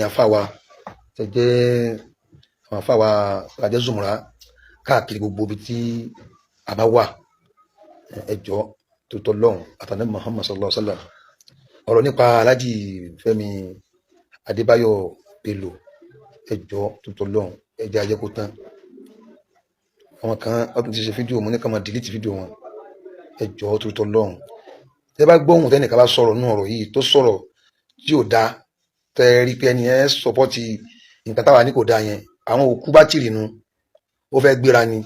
Àfàwà tẹ jẹ́ àwọn àfàwà àjẹ́ zùmùrà káàkiri gbogbo ibi tí a bá wà, ẹ jọ̀ọ́ tó tọ́ lọ́hùn àtànà Muhammad sallallahu alaihi wa sallam, ọ̀rọ̀ nípa Alhaji Fẹ́mi Adébáyọ̀ Bello, ẹ jọ̀ọ́ tó tọ́ lọ́hùn, ẹ jẹ́ ajẹ́ kó tán. Àwọn kan wọ́n ti ṣe fídíò, mo ní ká máa delete fídíò wọn. Ẹ jọ̀ọ́ tó tọ́ lọ́hùn, tẹ́ bá gbóhùn tẹ́nìkan bá sọ̀rọ̀ nínú ọ̀rọ̀ yìí tó sọ̀rọ̀ tí ò dáa, tẹ́ rí pé ẹni yẹn support nǹkan táwa ní kò dáa yẹn, àwọn òkú bátìrì nu, ó fẹ́ gbéra ni,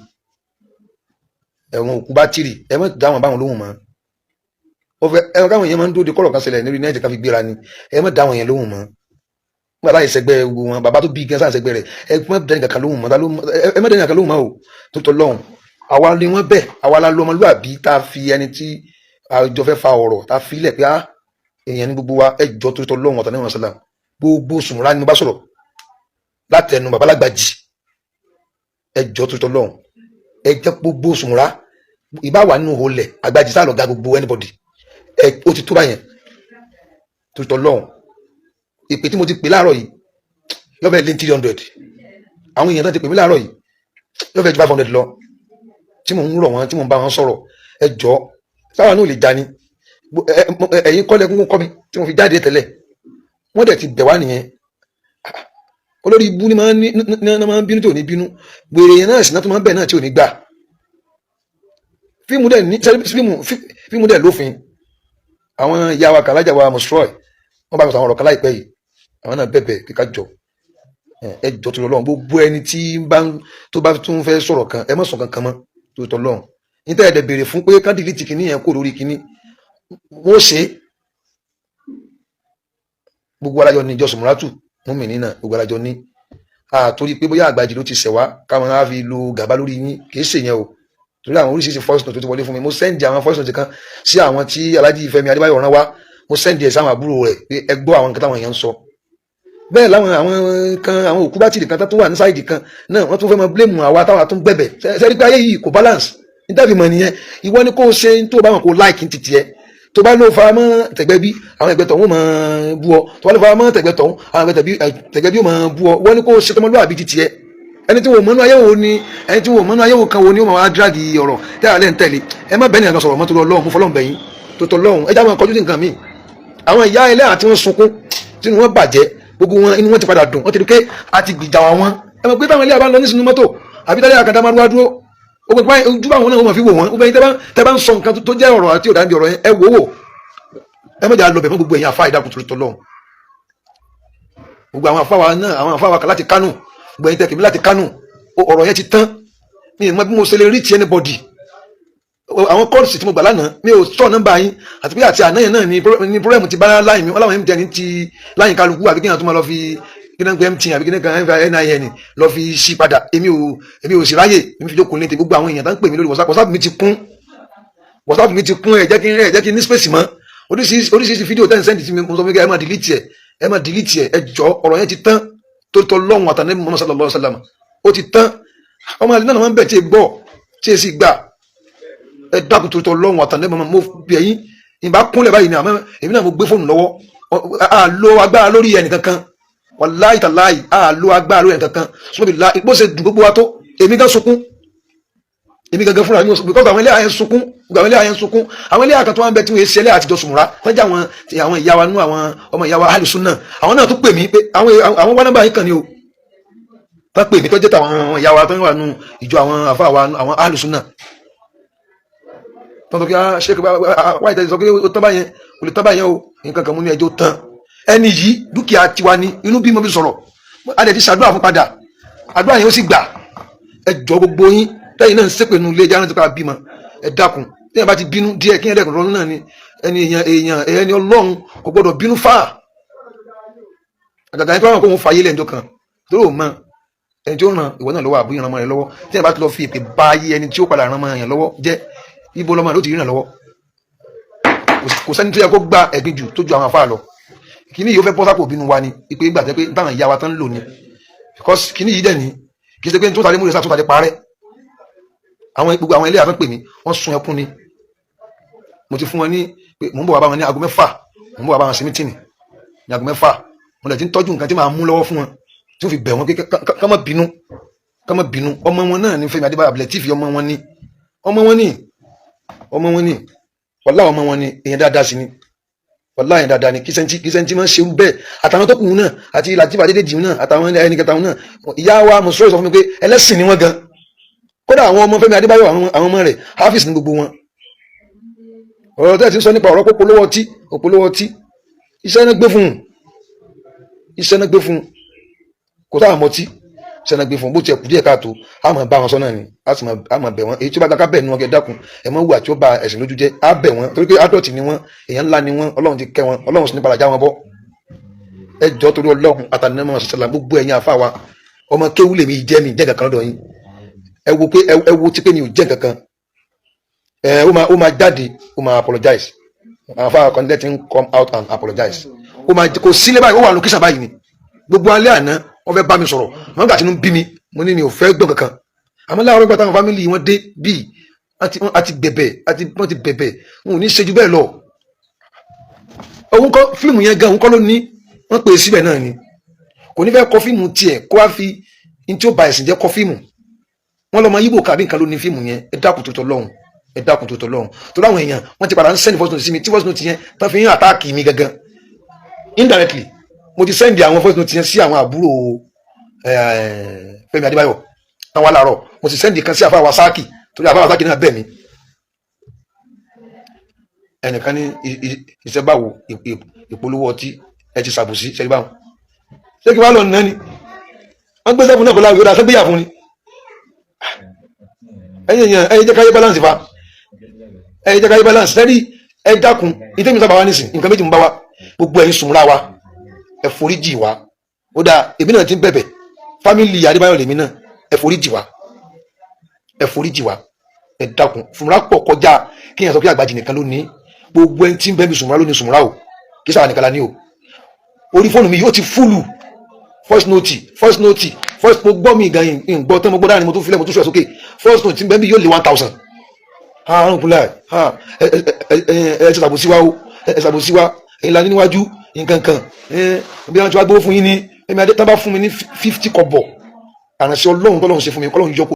ẹ̀wọ̀n òkú bátìrì, ẹ má dá wọn báwọn lóhùn mọ́. Ó fẹ́ ẹ káwọn èèyàn máa ń dúró de kọ́rọ̀ kan ṣẹlẹ̀ lórí net ká fi gbéra ni. Ẹ má dá wọn yẹn lóhùn mọ́. Nígbà táyì sẹgbẹ́ gbogbo wọn, bàbá tó bí gan sáà sẹgbẹ́ rẹ̀, ẹ má dá nìkan lóhùn mọ́. Ẹ má dá nìkan lóhùn mọ́ o. Tó tọ́ lọ́hùn, àwa ni wọ́n bẹ̀, àwa la lọ́mọlúwàbí tá a fi ẹni tí àjọ fẹ́ fa ọ̀rọ̀ tá a fi lẹ̀ pé á èèyàn ní gbogbo wa. Ẹ jọ tó tọ́ lọ́hùn ọ̀tọ̀ níwọ̀n sálàm, gbogbo sùnmùrà ni mo bá sọ̀rọ̀ látẹnu babalágbàjì. Ẹ jọ tó tọ́ lọ́hùn, ẹ jẹ́ gbogbo sùnmùrà ìbá wà nínú olẹ̀ àgbàjì sálọ̀ ga gbogbo anybody. Ẹ ó ti tó báyẹn tó tọ́ lọ́hùn. Ìpè tí mo ti pè láàárọ̀ yìí yóò fẹ́ lé 300. Àwọn èèyàn tó ti pè mí láàárọ̀ yìí yóò fẹ́ ju 500 lọ, tí mò ń rọ̀ wọ́n, tí mò ń bá wọn sọ̀rọ̀. Ẹ jọ, sáwọn náà ò lè já ni. Ẹ̀yin kọ́lẹ̀ kúnkún kọ́ mi tí mo fi jáde tẹ́lẹ̀, wọ́n dẹ̀ ti bẹ̀ wá nìyẹn. Olórí ibú ni máa ń bínú tí ò ní bínú, wèrè yẹn náà sì náà tó máa ń bẹ̀ náà tí ò ní gbà. Fíìmù dẹ̀ ní fíìmù dẹ̀ lófin. Àwọn ìyá wa kàlájà wa mọ̀sùrọ̀, wọ́n bá mi sọ àwọn ọ̀rọ̀ kan láìpẹ́ yìí, àwọn náà bẹ̀bẹ̀ kíkà jọ. Ẹ jọ tó lọ́wọ́, gbogbo ẹni tí tó bá tún fẹ́ sọ̀rọ̀ kan, ẹ má sọ kankan mọ́ tó tọ́ lọ́hùn. Níta ẹ̀dẹ̀ béèrè fún pé ká delete kìíní yẹn kó lórí kìíní, wọ́n ṣe é. Gbogbo alájọ ní ìjọsìn múratù múmi nínà, gbogbo alájọ ní àtòrí pé bóyá àgbàjì ló ti ṣẹ̀ wá káwọn á fi lo gàba lórí yín, kì í ṣe yẹn o. Torí àwọn oríṣiríṣi voice note tó ti wọlé fún mi, mo send àwọn voice note kan sí àwọn tí Alhaji Fẹ́mi Adébáyọ̀ rán wá, mo send ẹ̀ sáwọn àbúrò rẹ̀ pé ẹ gbọ́ àwọn nǹkan táwọn èèyàn ń sọ. Bẹ́ẹ̀ láwọn àwọn kan, àwọn òkú bátìrì kan tó wà ní side kan náà, wọ́n tún fẹ́ mọ blame àwa táwa tún gbẹ̀bẹ̀. Sẹ́rí pé ayé yìí kò balance? Nítorí mọ̀ nìyẹn. Ìwọ ni kò ṣe tó bá wọn kò like ní titi ẹ, tó bá ló fara mọ́ tẹ̀gbẹ́ bí, àwọn ẹgbẹ́ tọ̀hún máa bú ọ. Tó bá ló fara mọ́ tẹ̀gbẹ́ tọ̀hún, àwọn ẹgbẹ́ tẹ̀gbẹ́ bí ó máa bú ọ. Wọ́n ní kó ṣe tọmọlúwàbí titi ẹ. Ẹni tí wọ́n mọ́nú ayé wo ni, ẹni tí wọ́n mọ́nú ayé wo kan wo ni ó máa wá drag ọ̀rọ̀ tẹ́ àlẹ́ ń tẹ̀lé. Ẹ má bẹ́ẹ̀ ni àgbà sọ̀rọ̀ mọ́ tó lọ lọ́hùn, mú fọlọ́hùn bẹ̀yìn tó tọ́ lọ́hùn. Ẹ já máa kọjú sí nǹkan míì. Àwọn ìyá ẹlẹ́yà tí wọ́n sunkún, tí wọ́n bàjẹ́, gbogbo wọn inú wọn ti padà dùn, wọ́n ti rí pé a ti gbìjà wọn. Ẹ mọ̀ pé táwọn ẹlẹ́yà bá ń lọ ní sinú mọ́tò àbí tẹ́lẹ̀ àkàndá máa dúró, gbogbo ìpá ojú báwọn náà wọ́n máa fi wò wọ́n. Gbogbo ẹ̀yin tẹ́ bá ń sọ nǹkan tó jẹ́ ọ̀rọ̀ àti òdàbí ọ̀rọ̀ yẹn, ẹ wò wò, ẹ mọ̀jà lọ bẹ̀ fún gbogbo ẹ̀yin àfa ìdàkùn tó tọ́ lọ́hùn. Gbogbo àwọn àfa wa náà, àwọn àfa wa kan láti Kánò, gbogbo ẹ̀yin tẹ́ kìmí láti Kánò, ọ̀rọ̀ yẹn ti tán. Mi ì mọ bí mo ṣe lè reach anybody. Àwọn calls tí mo gbà lánàá, mi ò sọ nọ́mbà yín, àti pé àti àná yẹn náà ni problem ti bá line mi. Wọn láwọn MTN ti line kálukú, àbí kí n tó máa lọ fi kí náà gbé MTN àbí kí náà kan NIN lọ fi ṣí padà. Èmi ò sì ráyè, èmi fi jókòó létí. Gbogbo àwọn èèyàn tó ń pè mí lórí WhatsApp, WhatsApp mi ti kún, WhatsApp mi ti kún. Ẹ jẹ́ kí n ní space mọ́. Oríṣiríṣi fídíò tẹ́ ń send sí mi, mo sọ fún mi kí ẹ máa delete ẹ, ẹ máa delete ẹ. Ẹ jọ, ọ̀rọ̀ yẹn ti tán tó tọ́ lọ́hùn àtàlẹ́ Muhammad sallallahu alaihi wasallam, ó ti tán. Ọmọ àlè náà wọ́n bẹ̀ tí ẹ gbọ́ tí ẹ sì gbà. Ẹ dákun tó tọ́ lọ́hùn àtàlẹ́ Muhammad, mo bẹ̀ yín. Ìbá kúnlẹ̀ báyìí ni, àmọ́ èmi náà mo gbé fóònù lọ́wọ́. A lo agbára lórí ẹnì kankan, wàláì tàláì, a lo agbára lórí ẹnì kankan. Sọ́bi la bó ṣe dùn gbogbo wa tó, èmi gan sunkún, èmi gangan fúnra mi, because àwọn ẹlẹ́yà yẹn sunkún, gbogbo àwọn ẹlẹ́yà yẹn sunkún. Àwọn ẹlẹ́yà kan tó wà ń bẹ tí wọ́n ṣe ẹlẹ́yà àtijọ́ sùnmùrà, wọ́n jẹ́ àwọn ìyá wa nú àwọn ọmọ ìyá wa alùsùn náà, àwọn náà tó pè mí pé àwọn wá nọ́mbà yín kan ni o. Tó pè mí, tó jẹ́ tàwọn ìyá wa tó ń wà nù ìjọ àwọn àfa wa, àwọn alùsùn náà, tó ń sọ pé ṣé wáyé tẹ́lẹ̀ sọ pé ó tán báyẹn, kò lè tán báyẹn o. Nǹkan kan mú ní ẹjọ́ tán. Ẹni yìí, dúkìá tiwa ni, inú bí mo fi sọ̀rọ̀, a dẹ̀ ti ṣàdúrà fún padà, àdúrà yẹn ó sì gbà. Ẹ jọ, gbogbo yín lẹ́yìn náà ń ṣépè nu ilé ẹja rántí ká bímọ. Ẹ dákun, téèyàn bá ti bínú díẹ̀, kí ẹ dẹ́kun lọ́nà náà ni. Ẹni èèyàn èèyàn ẹni Ọlọ́run kò gbọdọ̀ bínú fà àgàgà yẹn tó wà kó wọn fàyè lẹ́njọ́ kan torí ò mọ ẹni tí ó ràn ìwọ náà lọ́wọ́ àbúyàn ràn ọmọ rẹ lọ́wọ́. Téèyàn bá ti lọ fi èpè bá ayé ẹni tí ó padà ràn ọmọ yẹn lọ́wọ́ jẹ́, ibo lọ́mọ ló ti rìnà lọ́wọ́? Kò sẹ́ni tó yẹ kó gba ẹ̀gbin jù tó ju àwọn afáà lọ. Kíní yìí ó fẹ́ bọ́ sápò bínú wa ni ìpè ìgbà tẹ́ pé táwọn ìyá wa tán ń lò ní, because kíní yìí dẹ̀ ní kì í ṣe pé tó tàlé múlẹ̀ sá tó tàlé parẹ́. Àwọn gbogbo àwọn ilé àtọ́ pè mí, wọ́n sun ẹkún ni. Mo ti fún wọn ní pé mò ń bọ̀ wá bá wọn ní aago 6, mò ń bọ̀ wá bá wọn sí meeting ní aago 6. Mo lè ti ń tọ́jú nǹkan tí màá mú lọ́wọ́ fún wọn tí ó fi bẹ̀ wọ́n pé ká má bínú, ká má bínú. Ọmọ wọn náà ní Fẹ́mi Adébáyọ̀ Abdulateef, ọmọ wọn ní, ọmọ wọn ní, ọmọ wọn ní, wàlá, ọmọ wọn ní. Èèyàn dáadáa sí ni, wàlá, èèyàn dáadáa ni. Kìsẹ́ntì máa ń ṣerú bẹ́ẹ̀, àtàwọn tó kù náà, àti Lateef Adédèjì náà, àtàwọn ẹni kẹta náà. Ìyá wa mùsùlùmí sọ fún mi pé ẹlẹ́sìn ni wọ́n gan. Kódà àwọn ọmọ Fẹ́mi Adébáyọ̀, àwọn ọmọ rẹ̀, hafiz ní gbogbo wọn. Ọ̀rọ̀ tẹ́ ẹ ti ń sọ nípa ọ̀rọ̀ polówó ọtí, òpolówó ọtí, iṣẹ́ náà gbé fún un, iṣẹ́ náà gbé fún un. Kò sáà mọtí, iṣẹ́ náà gbé fún un. Bó tiẹ̀ kú díẹ̀ káàtó, a máa bá wọn sọ náà ni, a sì máa bẹ̀ wọ́n. Èyí tí ó bá dáká bẹ̀ ní wọn, kẹ́ dákun, ẹ̀ mọ́ wù àti ó ba ẹ̀sìn lójú jẹ́, á bẹ̀ wọ́n, torí pé adult ni wọ́n, èèyàn ńlá ni wọ́n. Ọlọ́run ti kẹ́ wọn, Ọlọ́run sì ní padà já wọn bọ́. Ẹ jọ, torí Ọlọ́run àtàlẹ́mọ̀ ṣẹlẹ̀, gbogbo ẹ̀yin àfa wa, ọmọ kéwú lèmi jẹ́, mi jẹ́ kankan lọ́dọ̀ yín. Ẹ wo pé ẹ wo ti pé mi ò jẹ́ kankan. Ẹ ó máa jáde, ó máa apologize. Àwọn afa kan, let him come out and apologize. Ó máa kò sílé báyìí, ó wà location báyìí ni. Gbogbo alẹ́ àná, wọ́n fẹ́ bá mi sọ̀rọ̀, àwọn gbà tí inú bí mi, mo ní mi ò fẹ́ gbọ́ kankan. Àmọ́ láàárọ̀ gbà táwọn family wọn dé bíi àti bẹ̀bẹ̀, àti wọ́n ti bẹ̀bẹ̀, wọn ò ní ṣe ju bẹ́ẹ̀ lọ. Òun kọ́ fíìmù yẹn gan, òun kọ́ ló ní. Wọ́n pè é síbẹ̀ náà ni. Kò ní fẹ́ kọ fíìmù tiẹ̀ kó wá fi ní tí ó ba ẹ̀sìn jẹ́ kọ fíìmù. Wọ́n lọ́mọ yíbò kàbí nǹkan ló ní fíìmù yẹn. Ẹ dákun tó tọ́ lọ́hùn, ẹ dákun tó tọ́ lọ́hùn, torí àwọn èèyàn wọ́n ti padà ń send voice note sí mi, tí voice note yẹn tán fi ń attack mi gangan indirectly. Mo ti send àwọn voice note yẹn sí àwọn àbúrò Fẹ́mi Adébáyọ̀ tán wá láàárọ̀. Mo sì send kan sí àfáà Wasáàkì, torí àfáà Wasáàkì náà bẹ̀ mí. Ẹnìkan ní iṣẹ́ báwo, ìpolówó ọtí, ẹ ti ṣàbòsí ṣẹ́rí báwọn. Ṣé kí wọ́n lọ nà ni? Wọ́n gbé sẹ́fún náà kó láwùjọ dáa, sẹ́gbéyà fún ni. Ẹ̀yin èèyàn, ẹ̀yin jẹ́ káyé balance fa, ẹ̀yin jẹ́ káyé balance sẹ́rí. Ẹ dákun, ìtẹ́mi sábà wá nísìn, nǹkan méjì ń bá wa. Gbogbo ẹ̀yin sùnmùra wa, ẹ foríjì wa. Ó dáa, èmi náà ti ń bẹ̀bẹ̀. Family Adébáyọ̀ lèmi náà. Ẹ foríjì wa, ẹ foríjì wa, ẹ dákun. Sùnmùra pọ̀ kọjá kí èèyàn sọ pé àgbàjì nìkan ló ní. Gbogbo ẹni tí ń bẹ́ẹ̀ bí sùnmùra ló ní sùnmùra o, kí sáwà nìkan la ní o. Orí fóònù mi yóò ti full, voice note, voice note, voice. Mo gbọ́ mi gan ń gbọ́ tán, mo gbọ́ dáhùn, mo tún filẹ̀, mo tún sọ sókè. Voice note tí ń bẹ́ẹ̀ bí yóò lé 1,000. Àrùn kúnlẹ̀, ẹ ẹ ẹ ṣàbòsí wa o, ẹ ṣàbòsí wa, ẹ̀yin la ní níwájú nǹkan kan bí wọ́n ti wá gbówó fún yín ní ẹ̀mí adé tán bá fún mi ní 50 kọ́bọ̀, àránṣẹ́ Ọlọ́run tọ́lọ́run ṣe fún mi, kọ́lọ́run yọ kó.